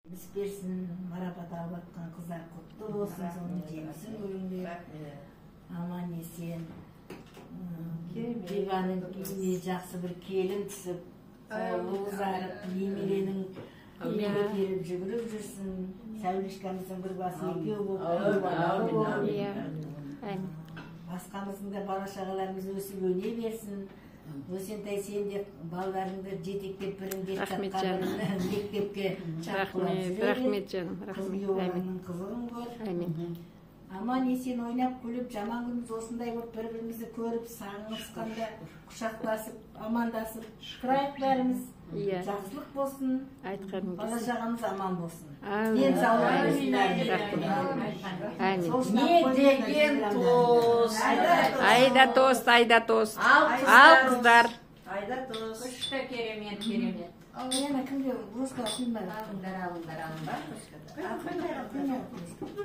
Жеміс берсін, марапат алып жатқан қыздар құтты болсын, соның жемісін көріңдер. Аман есен. Бибаның үйіне жақсы бір келін түсіп, қолы ұзарып, немеренің көтеріп жүгіріп жүрсін. Сәулешкамыздың бір басы екеу болып, бір балалы болып. Иә, әмин. Басқамыздың да бала шағаларымыз өсіп өне берсін. Өсентай, сен де балаларыңды жетектеп, бірін Рахмет, детсадқа, жаным. бірін мектепке шапқылап Рахмет, жүре бер. рахмет, жаным, Қыз рахмет, әмин. күйеу қызығын көр. Әмин. Аман есен ойнап күліп, жаман күніміз осындай болып, бір бірімізді көріп, сағынысқанда құшақтасып, амандасып тұрайық бәріміз. Иә. Жақсылық болсын. Айтқаның Бала келсін. шағамыз аман болсын. Әмин. Денсаулық болсын. Рахмет, әмин. Сол үшін Не ақ қойып деген тост! Айда тост, айда тост! Ал, Ал, қыздар! Айда тост! Күшті, керемет, керемет. Ал, яна кімге ложка құйма. Алыңдар, алыңдар, алыңдар. Құйма.